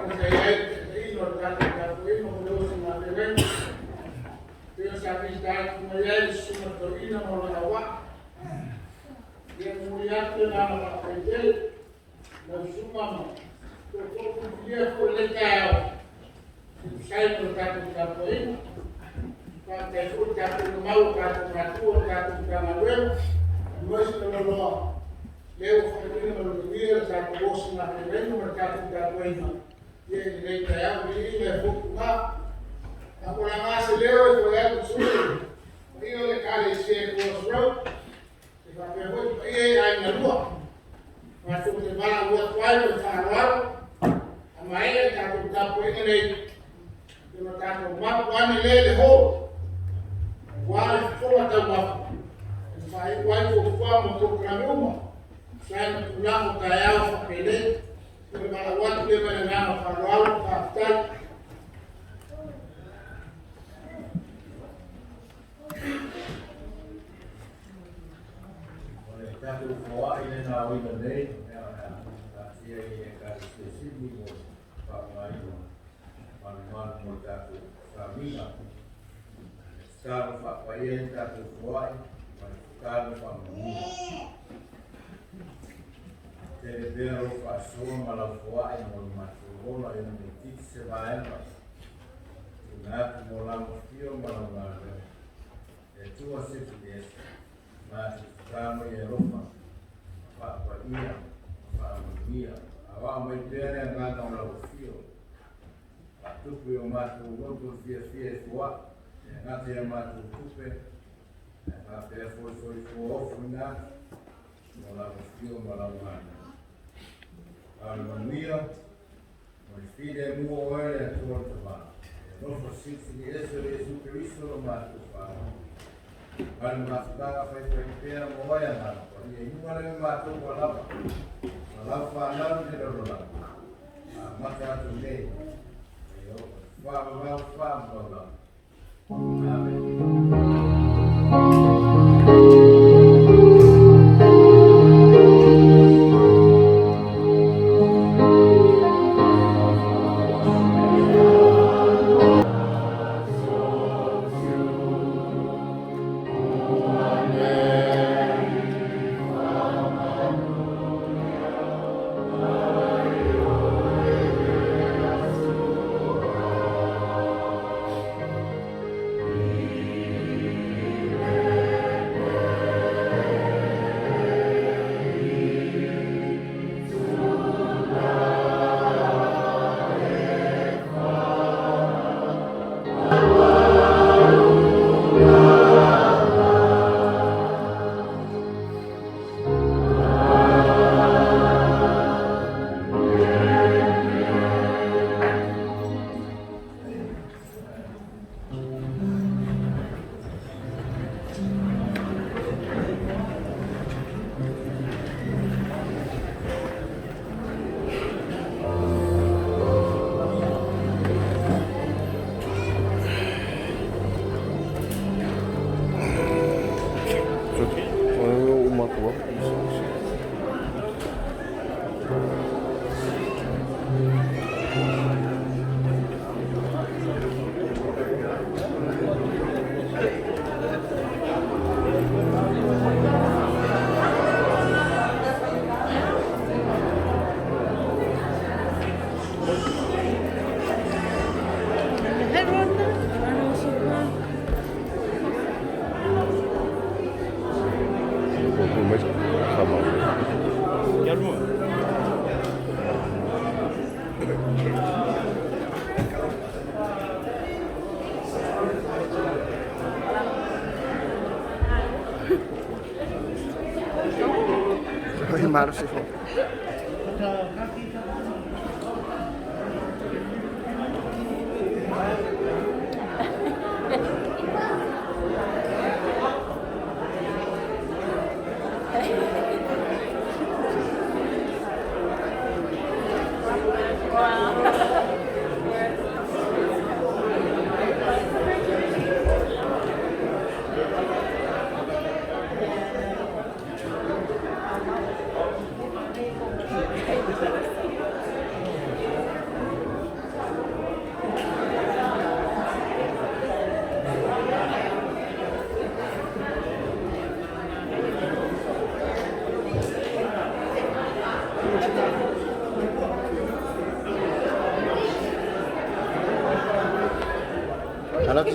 Ona sa i ai le taitaiga o le tatou tapuaiga mo le osigafeagaiga. Pei ona sa fitaituga ai le susuga i le toeaina ma lona auvaa. Ia e momoli atu le agaga faafetai tele i lau susuga ma tootoo filifilia foi i lenei taeao e tusa ai ma le tatou tapuaiga. Faafetai foi le tapuaiga mau a tatou matua o le tatou Matagaluega, aemaise le loaloa lea ua faaiuina ma le manuia le tatou osigafeagaiga ma le tatou tapuaiga i lenei taeao. Viia le Atua. A ua laga se leo e fai atu sui le paia o le Ekalesia i Cross Road, e faapea foi le paia i aiga e lua. Matou te valaau atu ai ma le faaaloalo, a maea le tatou tapuaiga nei, ona tatou mapu ane lea i le hall, aua le fofoga taumafa e faaiu ai fuafuaga ma polokalame uma e tusa ai ma tulaga o taeao faapenei. O le valaau atu lea ma le agaga faaaloalo. Faafetai. O le tatou foai lena oina nei, o le a taatia i Ekalesia Sini mo le faaaogaina malumalu mo le tatou sauniga. E tatalo faapaia le tatou foai ma le tatalo faamanuia. Tele pea lou faasoa ma lau foai mo le matou ola ina ne i titi se vaega. Tuuina atu mo lau afio ma lau galuega. E Atua sili ese, matou tatalo ia alofa, faapaia, faamanuia. Aoao mai pea le agaga o lau afio. Faatupu i o matou loto le fiafia e foai, e gata i a matou tupe, ae faapea foi soifua ofoina atu mo lau afio ma lau galuega. A o le manuia, o le filemu o oe le Atua le Tama, e alofa silisili ese o Iesu Keriso lo matou Faaola. Ma le mafutaga faifaipea ma oe agaga paia i luga lea matou ua lava, ma lau fanau i le lalolagi, amata atu nei, e oo faavavau faavavau lava. Amen. Malosi foi.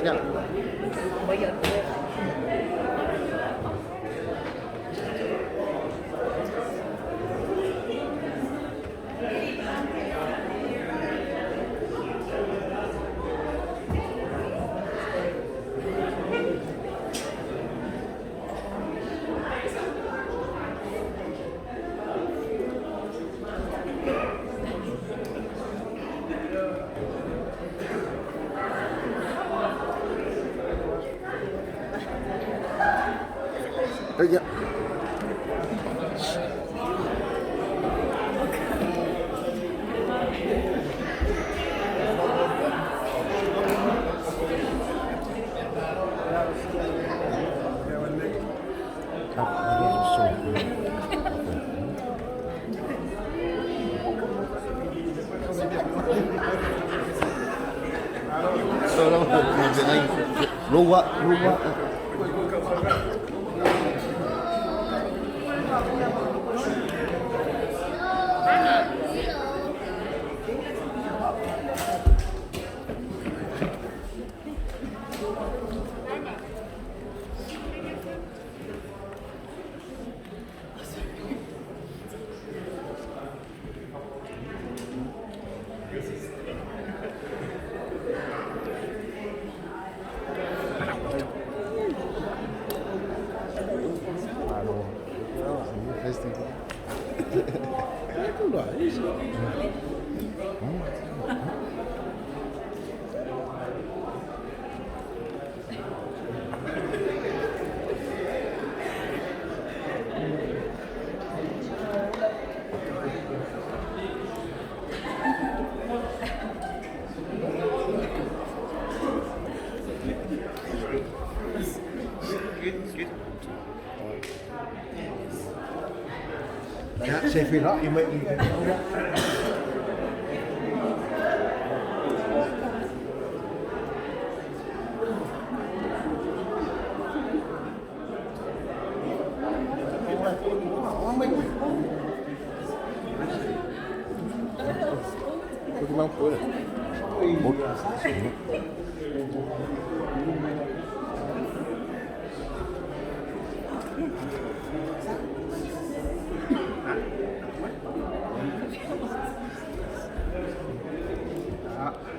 Ja. Lua, lua. Se fi la i mai.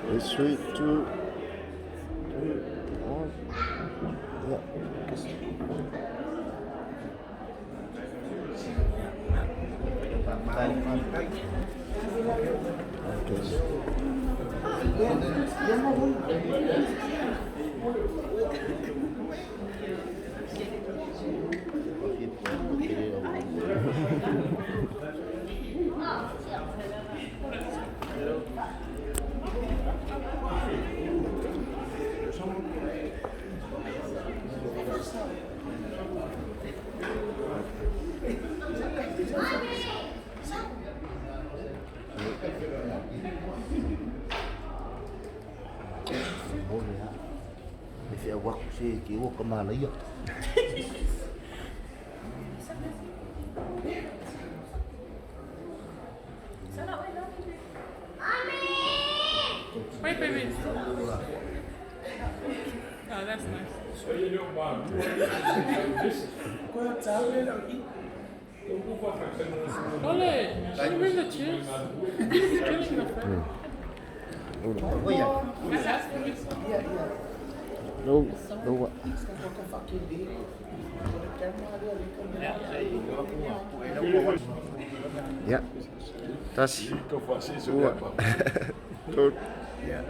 It's 3, 2, 1. Yeah. Wait, baby. Oh, that's nice. Ole, should you bring the chairs? He's killing the friend. No, no. Ja. Tasi. Ua. Tolu. Ja.